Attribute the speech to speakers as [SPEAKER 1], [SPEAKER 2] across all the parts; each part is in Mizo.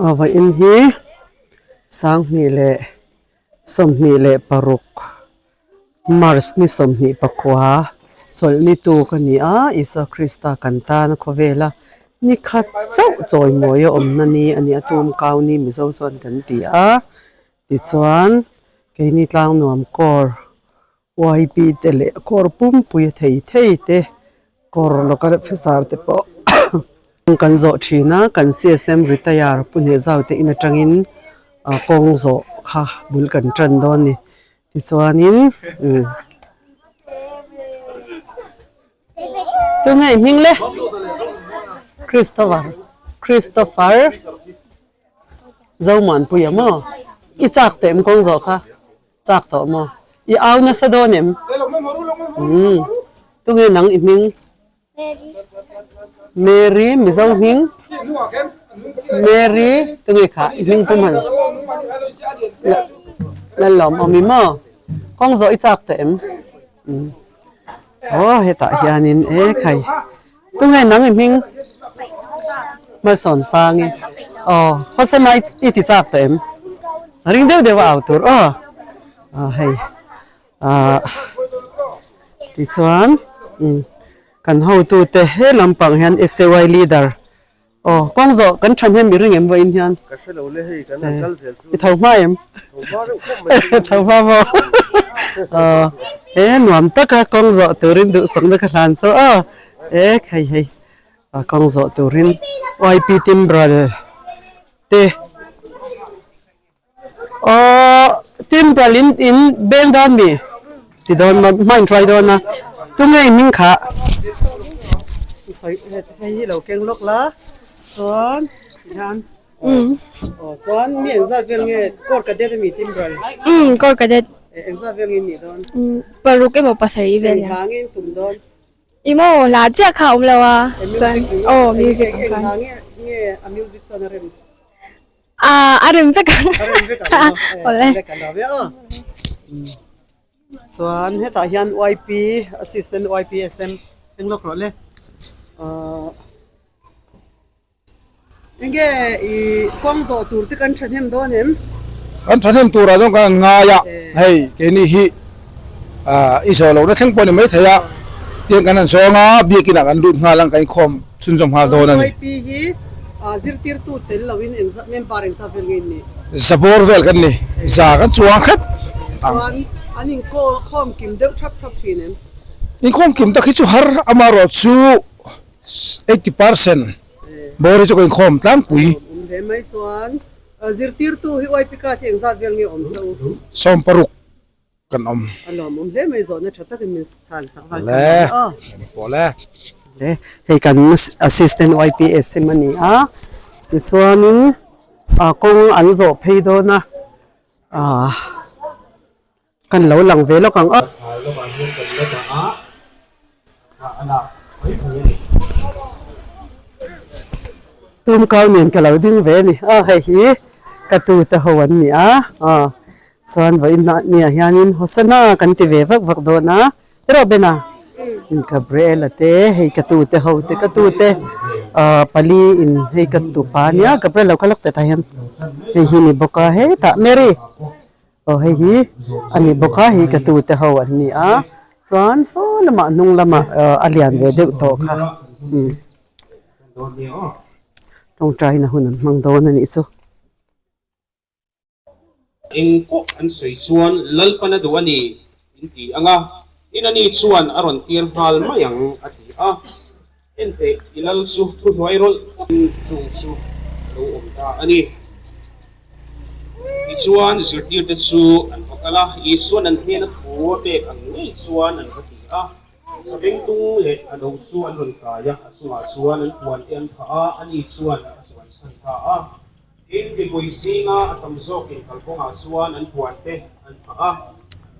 [SPEAKER 1] Aw vawiin hi sanghnih leh 26 March ni 24 chawlhni tuk a ni a, Isua Krista kan tana khawvela ni khat chauh chawimawi a awmna ni a ni a, tumkau ni Mizo chuan kan ti a, tichuan keini tlangnuam kawr YP te leh kawr pumpui a thei thei te kawr local officer te pawh kan zawh thin a kan CSM retire pu Hnehzau te in atangin ah kawng zawh kha bul kan tan dawn a ni tichuanin umm tunge i hming le Christopher Christopher Zomuanpuia maw i chak teh em kawng zawh kha. Chak tawh maw? I au nasa dawn em? Umm. Tunge nang i hming? Mary. Mary, Mizo hming? Mary, tunge kha i hming pum han Lalawm awm i maw? Kawng zawh i chak tawh em? Umm. Aw hetah hianin e khai. Tunge nang i hming? Malsawmsangi. Aw, Hosana i ti chak tawh em? Ring deuh deuh a au tur aw. Aw hei ah tichuan umm kan hotute he lampang hian SAY leader Aw, kawng zawh kan tha hnem i ring em vawiin hian?
[SPEAKER 2] Ka hre lo le hei, kan han kal zel chu.
[SPEAKER 1] I tho hma em?
[SPEAKER 2] Tho hma reuh khawp mai chu.
[SPEAKER 1] Tho hma maw? Aw, he nuam taka kawng zawh turin duhsakna ka hlan chu aw. E hei hei, kawng zawh turin YP Timbral te Aw Timbral in in beng dawn mi? Ti dawn maw hma in hruai dawn a tunge i hming kha? Sawi hei hi lo keng lawk la chuan tihian aw chuan mi engzat vel nge court cadet ami Timbral?
[SPEAKER 3] Umm court cadet.
[SPEAKER 1] Engzat vel nge in nih dawn?
[SPEAKER 3] Paruk emaw pasarih vel.
[SPEAKER 1] Eng hla nge in tum dawn?
[SPEAKER 3] I maw hla chiah kha a awm lo a chuan aw music ang khan.
[SPEAKER 1] Eng hla nge a music chuan a rem?
[SPEAKER 3] Ah, a rem vek ang.
[SPEAKER 1] A rem vek ang maw?
[SPEAKER 3] Awle.
[SPEAKER 1] Awle ka lo ve aw. Chuan hetah hian YP assistant YPSM eng lawk rawh le. Ahh enge i kawng zawh tur te kan thahnem dawn em?
[SPEAKER 4] Kan thahnem turah zawng kan ngai a, hei keini hi ah i zawh lohna thleng pawh a ni maithei a, tiang kan han zawng a, biakin ah kan lut nghal ang kan inkhawm Chhunzawm nghal dawn a ni.
[SPEAKER 1] YP hi zirtirtu tel loin engzah member engzah vel nge in nih?
[SPEAKER 4] Zabawr vel kan ni. Za kan chuang hret
[SPEAKER 1] ang. Chuan an inkhawm kim deuh thap thap thin em?
[SPEAKER 4] Inkhawm kim tak hi chu har amaherawh chu 80% bawr hi chu ka inkhawm tlangpui.
[SPEAKER 1] Awm hle mai chuan zirtirtu hi YP card hi engzat vel nge awm chauh?
[SPEAKER 4] 60. kan awm.
[SPEAKER 1] A lawmawm hle mai zawhna tha takin min chhan sak vang
[SPEAKER 4] Le, kan pawh le.
[SPEAKER 1] Le, hei kan assistant YPSM a ni a, tichuanin kawng an zawh phei dawn a, ah kan lo lang ve lawk ang aw. Tumkau nen ka lo ding ve a ni aw hei hi ka tute ho an ni a aw chuan vawiin hnah ni ah hianin Hosana kan ti ve vak vak dawn a tiraw Bena Gabriela te hei ka tute ho te ka tute ah pali in hei ka tupa ania Gabriel lo kal lawk teh tah hian hei hi ni bawk a hetah Mary. Aw hei hi a ni bawk a hei ka tute ho an ni a chuan saw lamah hnung lamah a lian ve deuh tawh kha umm tawngtaina hun an hmang dawn a nih chu.
[SPEAKER 5] Eng pawh an sawi chuan Lalpan a duh a ni in ti ang a, in ani chuan a rawn tir nghal mai ang a ti a. Enteh i lal chu thuhnuai rawlh takin chung chu a lo awm ta a ni. Tichuan, zirtirte chu an va kal a, Isua'n an hnena thu a pek ang ngei chuan an va ti a. Sabengtung leh a no chu an rawn kai a, a chungah chuan an puante an phah a, ani chuan a chuansan ta a. Tin, mipui zinga a tam zawkin kalkawngah chuan an puante an phah a,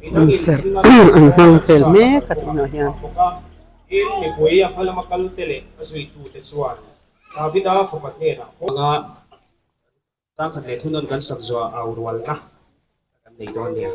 [SPEAKER 5] midangin
[SPEAKER 1] Hunserh
[SPEAKER 5] thing a
[SPEAKER 1] an hmang
[SPEAKER 5] chuan an
[SPEAKER 1] fel
[SPEAKER 5] sa
[SPEAKER 1] mek a
[SPEAKER 5] kalkawngah
[SPEAKER 1] tunah
[SPEAKER 5] an
[SPEAKER 1] hian.
[SPEAKER 5] phah bawk a. Tin, mipui a hma lama kalte leh a zuitute chuan Davida fapa hnenah haw anga tlangkhat leh thunawn kan sak zuah au rualna kan nei dawn nia.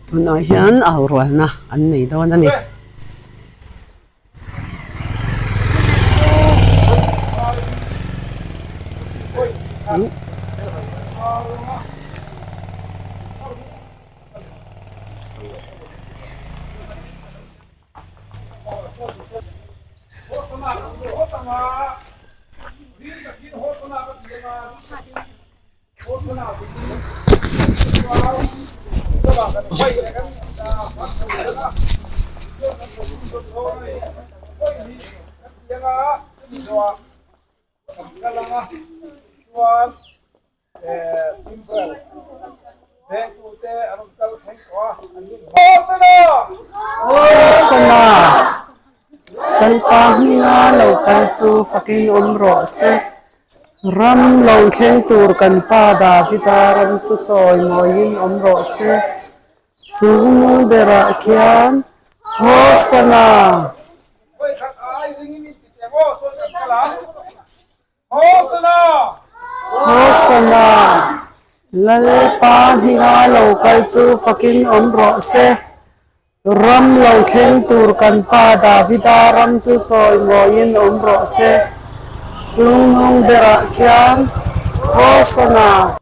[SPEAKER 1] Tunah hian au rualna an nei dawn a ni. Lalpa hminga lo kal chu fakin awm rawh se. Ram lo thleng tur kan pa Davida ram chu chawimawiin awm rawh se. Chu nu berah khian Hosana! Hosana! Lalpa hminga lo kal chu fakin awm rawh se. Ram lo thleng tur kan pa Davida ram chu chawimawiin awm rawh se. Chungnung berah khian Hosana!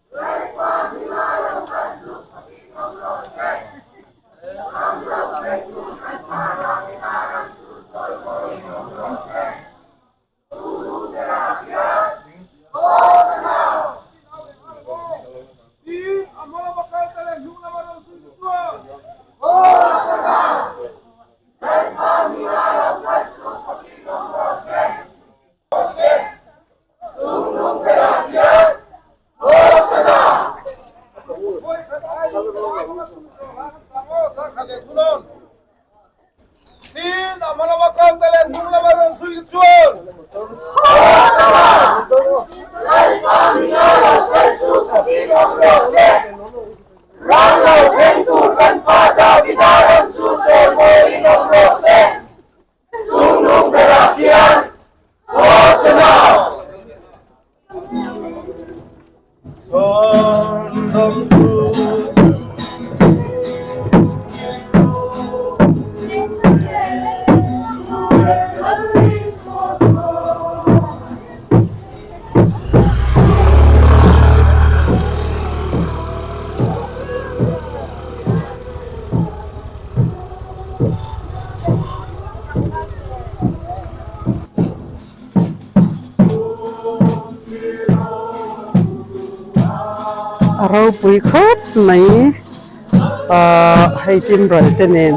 [SPEAKER 1] A ropui khawp mai ahh hei timral te nen.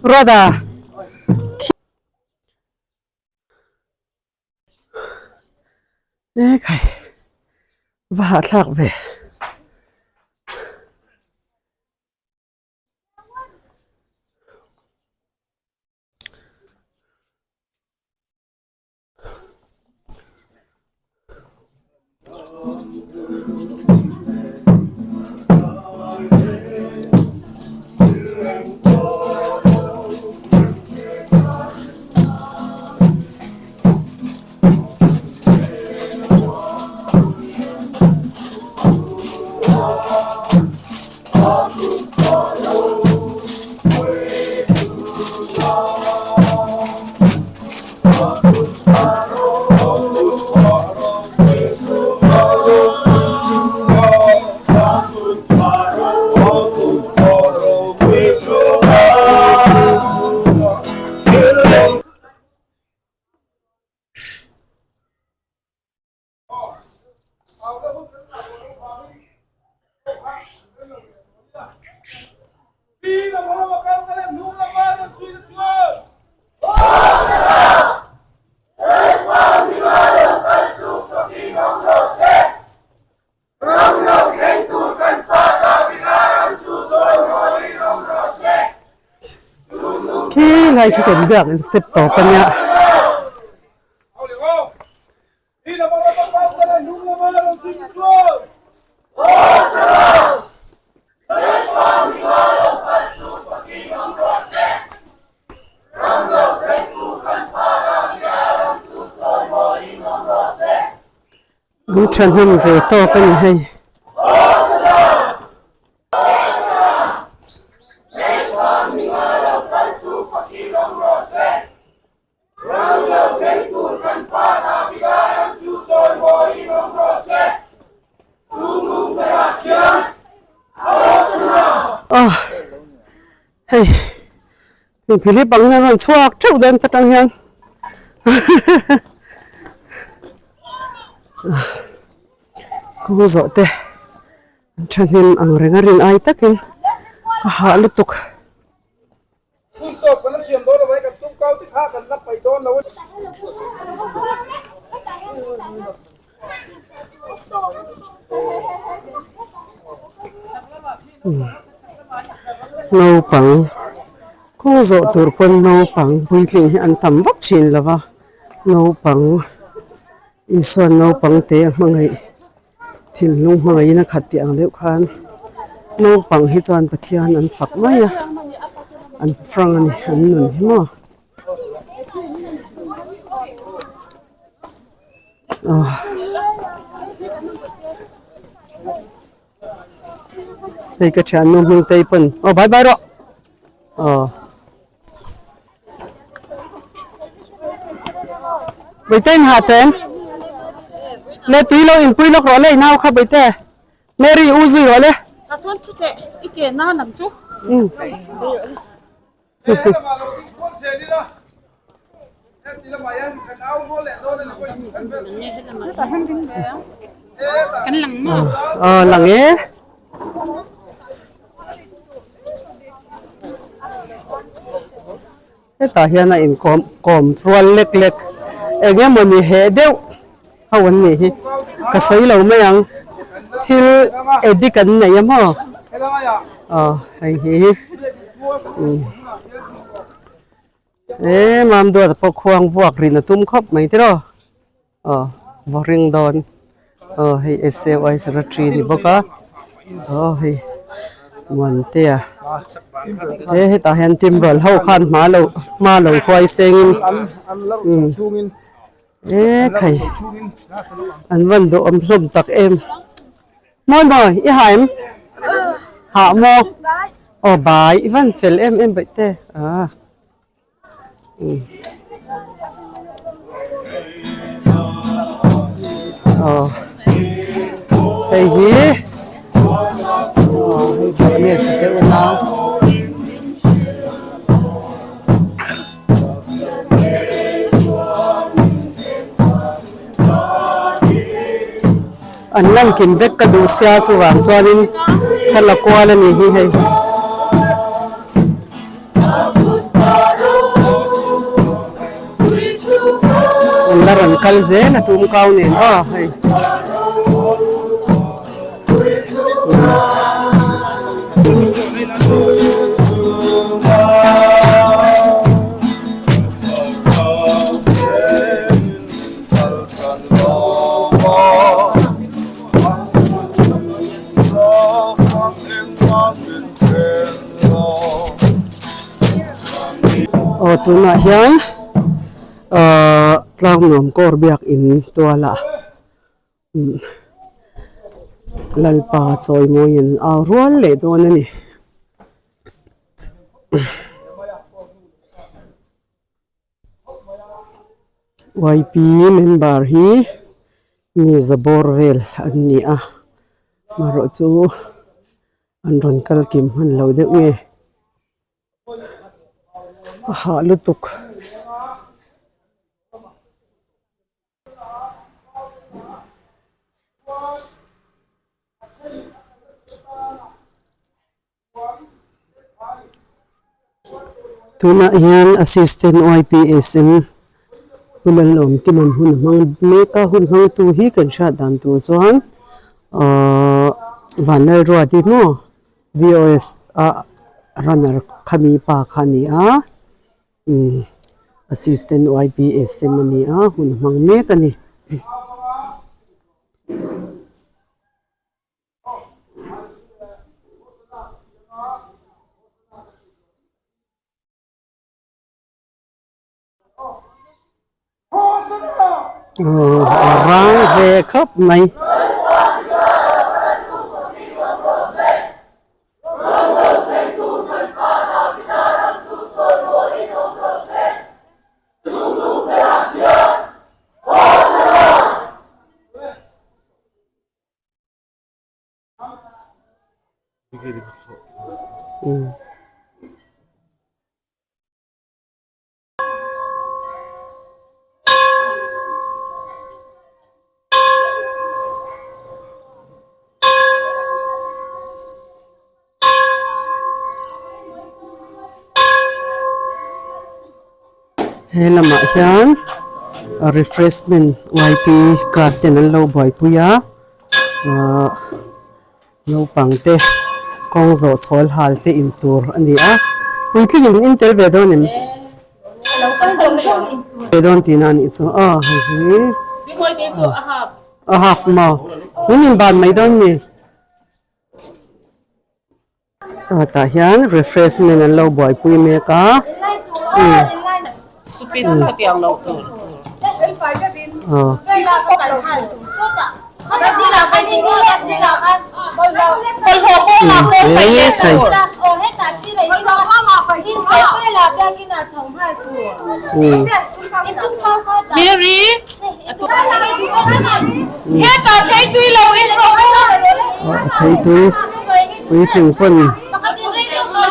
[SPEAKER 1] Ruata. Ekhai va hahthlak ve. Khi lai khi kan biak in step tawp a nia. An thahnem ve tawk a ni hei. Aw hei Philip ang hian rawn chhuak theuh dawn ta tang hian kawng zawh te an thahnem ang reng a rin ai takin ka hah lutuk. Naupang kawng zawh tur pawn naupang puitling hi an tam vak thin lo va naupang Isuan naupang te a hmangaih thinlung hmangaihin a khat tih ang deuh khan naupang hi chuan Pathian an fak mai a an frang a ni an nun hi maw. Hei ka thiannu hming te pawn aw bye bye rawh aw Bawihtei in ha teng le tui lo inpui lawk rawh le i nau kha Bawihte Mary u zui rawh le. Aw lang e. Hetah hian a inkawm kawm rual lek lek eng emawni heh deuh ho an nih hi ka sawi lo mai ang thil edit an nei a maw aw hei hi e mam duat pawh khuang vuak rin a tum khawp mai tiraw aw vaw ring dawn aw hei SAY secretary ni bawk a aw hei Muantea he hetah hian timral ho khan hma lo hma lo hruai sengin umm. E khai an van duhawm hlawm tak em mawi mawi i ha em hah maw aw bai i van fel em em baih te ah um aw hei hi aw hei pawh nge chi deuh a. An lan kim vek ka duh sia chuvang chuanin ka la kual a ni hi hei. An la rawn kal zel a tum kau nen aw hei. Aw tunah hian ahh tlangnuam kawr biakin tualah Lalpa chawimawiin au rual leh dawn a ni. Yp member hi mi za bawr vel an ni a marawh chu an rawn kal kim hman lo deuh nge a hah lutuk. Tunah hian Assistant YPSM Pu Lalawmkima'n hun a hmang mek a, hun hmangtu hi kan hriat dan tur chuan ahh Vanlalruati maw VOS a runner khami pa kha a ni a umm Assistant YPSM a ni a hun a hmang mek a ni. Aw a rang ve khawp mai. He lamah hian refreshment yp card ten an lo buaipui a ahh naupang te kawng zawh chhawl hal te in tur a ni a puitling in in tel ve dawn em ve dawn tihna a nih chu aw hei hi a half maw min inban mai dawn mi. Ah tah hian refreshment an lo buaipui mek a umm aw. Thei tui puitling pawn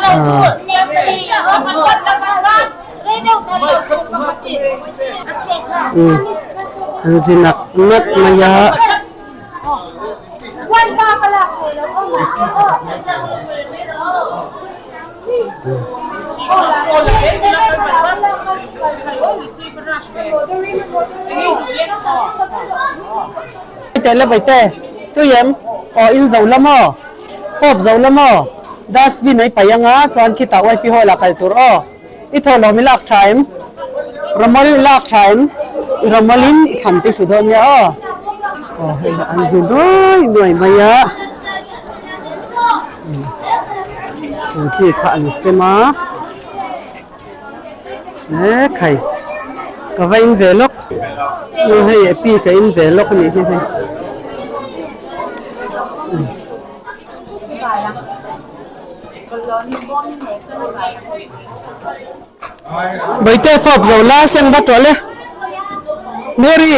[SPEAKER 1] ah an zi nak nak mai a. Teh le Baite, tui em? Aw in zo la maw? Fawp zo la maw? Dustbin a i paih anga chuan khitah YP Hall ah kal tur aw. I thaw lawm i lak tha em? Rawmawl i lak tha em? I rawmawl in i thlan te i hru dawn nia aw. Aw hei an zi nuai nuai mai a. Scooty kha an sem a. He khai ka va in ve lawk aw hei a pi ka in ve lawk a nih hi hei. Bawihte fawp zo la seng va tawh le Mary.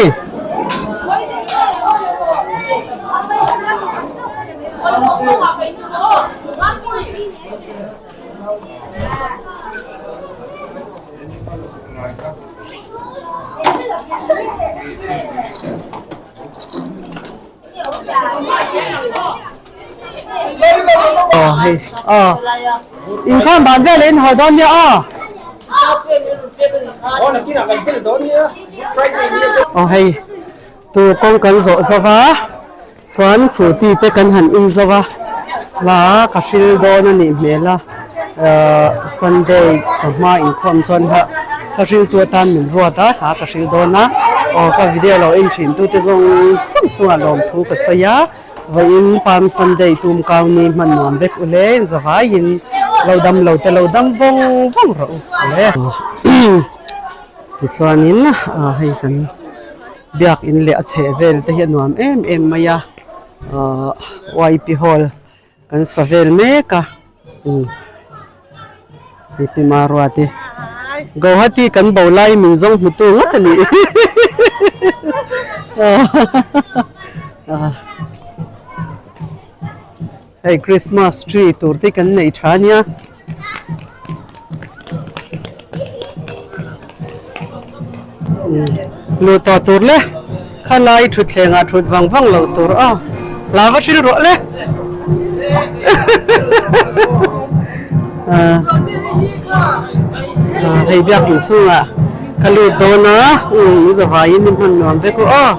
[SPEAKER 1] Aw hei aw inkhawm ban vel in haw dawn nia aw. Aw hei tur kawng kan zawh zo va chuan frooti te kan han in zo va hla ka hril dawn a nih hmel a ahh sunday chawhma inkhawm chuan hla hla hriltu atan min ruat a hla ka hril dawn a aw ka video lo en thin tu te zawng zawng chungah lawmthu ka sawi a. Vawiin Palm Sunday tum kau ni hman nuam vek u le, zavaiin lo dam lo te lo dam vawng vawng rawh u le. Tichuanin hei kan biakin leh a chheh vel te hi a nuam em em mai a, YP Hall kan sa vel mek a. Hei pi Maruati Guwahati kan bo lai min zawng hmutu ngawt a nih hei Christmas tree tur te kan nei tha ania. Luh tawh tur le khalai thutthleng ah thut vang vang lo tur aw la va hril rawh le hei biak inchhungah ka lut dawn a zavaiin i hman nuam vek u aw.